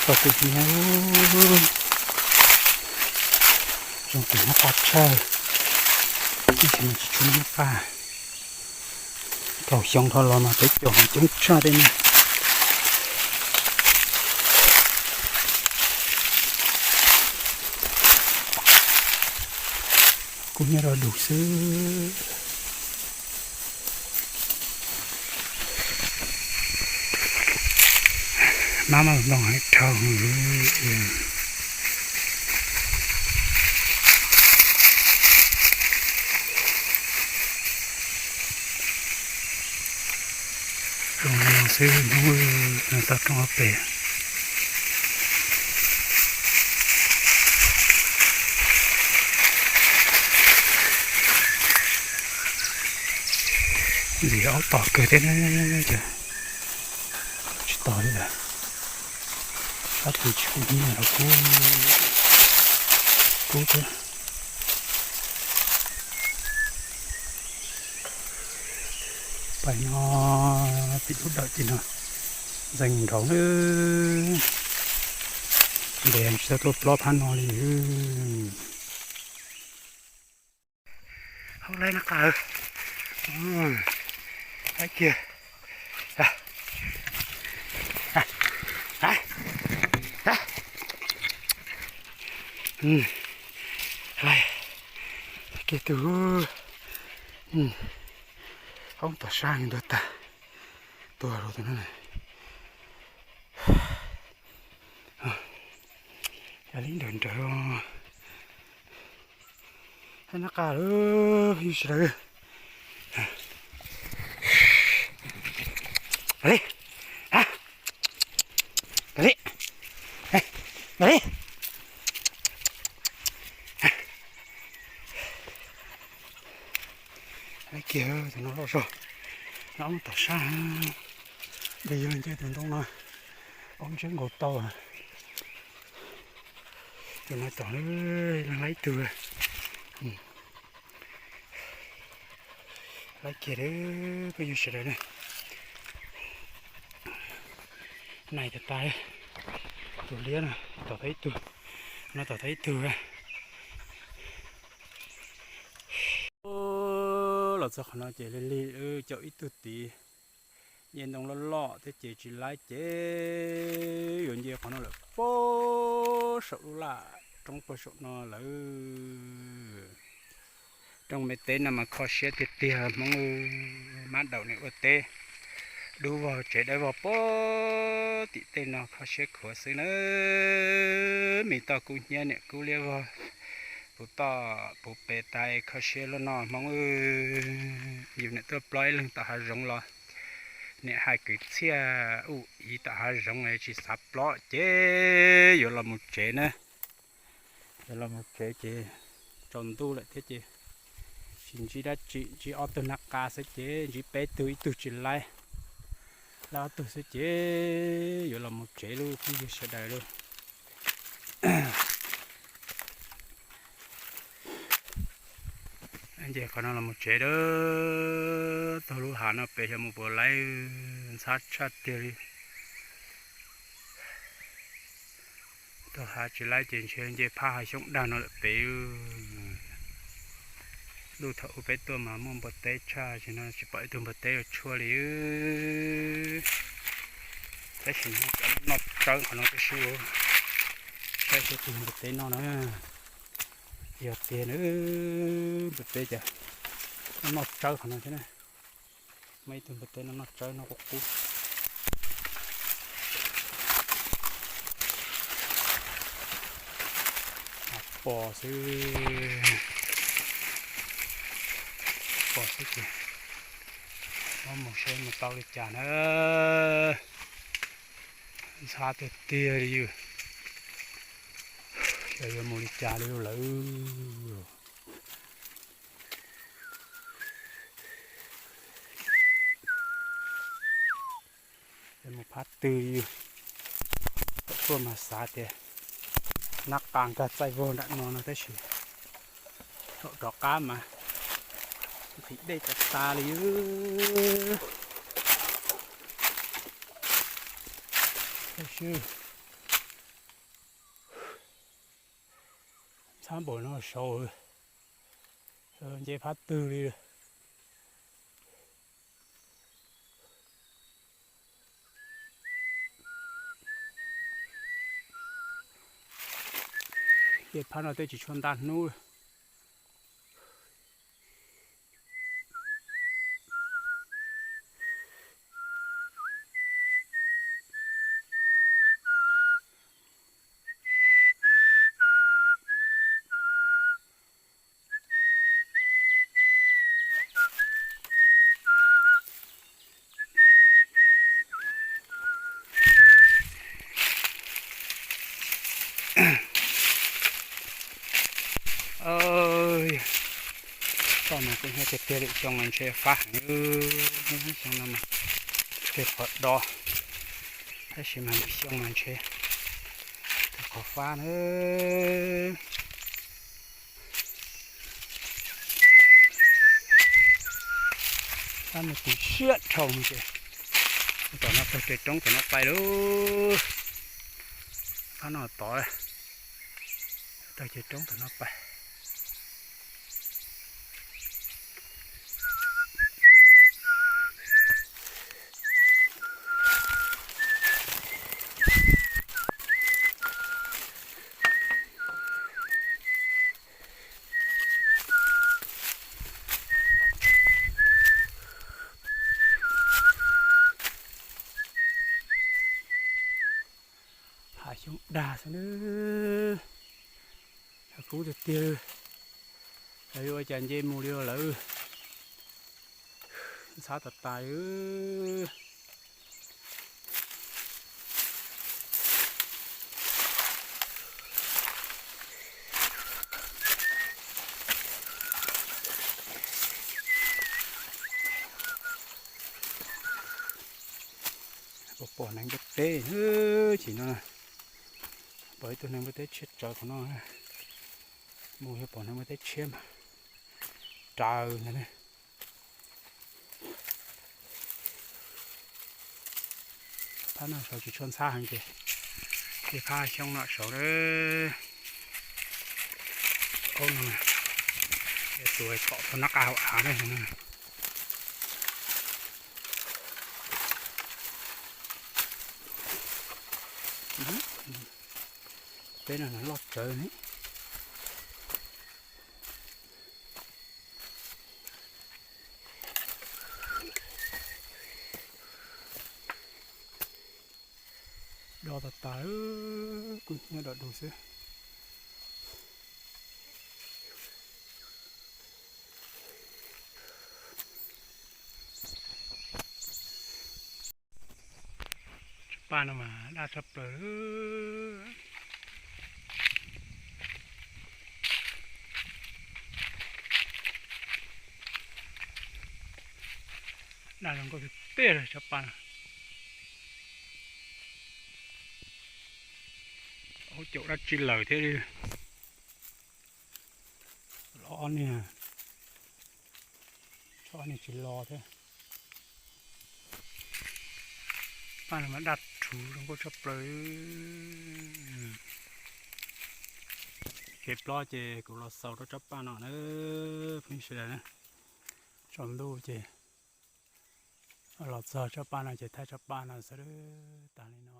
Tau tus hnyiab, zoo tus hnab qaj tshaj, tab sis mas tsis tshua hnab qaj. Kaum xyoo dhau los mas peb caug mas coob tshaj tej no. Kub hnyiab rau dus xwb. Mab mab ntoo heev dhau. Zoo li no xwb Hmoob, toj roob ob pem. Ntxim aub tom kawg thiab na, ces tsis tos li lawm. Sab tid tsis kub hnyiab los kub, kub thiab. Pais no tim lub dawm tim no ntxeev nraud na, ntev tsis tau tuaj plob phab no li. Hauv laib nab qa, laib kiag. Kiag tus, hauv tom sab ntuag tag, tuag rau tus no. Yog li nrawm nrawm. Nab qa lawm, yus sawv daws. Li, li, li. Kiag tus no loj zog, no tom sab. Nplig yog nce tus ntoo no, paub ntseb nkaus tau. Tus no tom, leej laib ib tug. Laib kiag peb yug sawv daws na. Nais tas tas, tus liab no tom tau ib tug, no tom tau ib tug. Los txog qhov no ces lig lig caum ib tug tid. Nce ntoo loj loj thiab ces tsis laib ces yuav nce qhov no lawm, puag saum lub laj roob puag saum no lawm. Rooj me teb no mas kho siab tiag tiag Hmoob, mab daum niam ua teb, dub vog tsev dawb vog puag tim tej no kho siab khuav xwb na. Me toj kub hnyiab niam kub liab vog puv toj puv pes tas kho siab luaj no Hmoob. Yus niam tuaj plob ib leeg tom hav zoov los niam hais kwv txhiaj ub ib tom hav zoov tsis xav plob ces yuav los mus tsev na. Yuav los mus tsev ces tsaus ntuj lawm thiab ces tsis ntsib dab tsi, ntsib ob tug nab qa xwb ces ntsib peb tug, ib tug tsis laib, laib ob tug xwb ces yuav los mus tsev lub phooj ywg sawv daws lauj. Ces qhov no los mus tsev a, taug lub hav no pem xyov mus puas laib, ntxhab tshaj tiag li. Taug hav tsis laib ces ntshe nce phab hav xyoob dag no lawm pem. Lub thaum ub peb tuaj mas muaj npua teb tshaj, tam sim no tsis pom ib tug npua teb ua tshuaj li. Tab sis noj tsawb qhov no tib si, saib seb tus npua teb no na. Yog tiag na, npua teb cas noj tsawb qhov no thiab na. Muaj ib tug npua teb no noj tsawb no qub qub. Pos xwb, pos xwb ces muab mus seb mus tau li cas na. Ntxhab tiag tiag li yus, xyov yuav mus li cas li lawm. Mus phab twg, tuaj mas xav tias nab qa nkag txaij vog nram no no tab sis thaum rov qab mas nqhis dej tas tas li. Tab sis Thab npaum no saud, nce phab twg li. Ces phab no tej tsis tshua nta hnub. Toj no kuj hnub tiag tiag li, xyoo no ntshe fab heev, xyoo no mas tej qhov do, tab sis mas lwm xyoo mas ntshe tej qhov fab na. Fab no tu siab dhau ces tom no tag ces roob tom no pais lauj. Fab no tod, tag ces roob tom no pais. Hav xyoob dag xwb nawb. Kub tiag tiag. Lawv yuav ua cas nce mus li lawm. Ntxhab tas tas. Pom pom neeg npua teb, chim no pom ib tug neeg npua teb tshiab tsawv qhov no. Mus yog pom neeg npua teb tshiab mas raws ntag ne. Phab no saud tsis tshua ntxhab heev ces, ces phab xyoob no saud a. Aub no, tus tom tau nab qa hauv av ne. Peb no loj tsawv ne. Do tas tas, kuj nyob do du xwb. Tsob paj no mas daj tshaj plaws. Daj zoo nkauj tiag tiag li tsob paj no. Ub, caum dab tsi lawm thiab li. Los ob niag, tsob ob niag tsis los thiab. Paj no mas daj rhuv zoo nkauj tshaj plaws. Kev plob ces kuv los xaus rau tsob paj no na, phooj ywg sawv daws na. Tsaus ntuj ces los txog tsob paj no ces thaij tsob paj no xwb tas li no.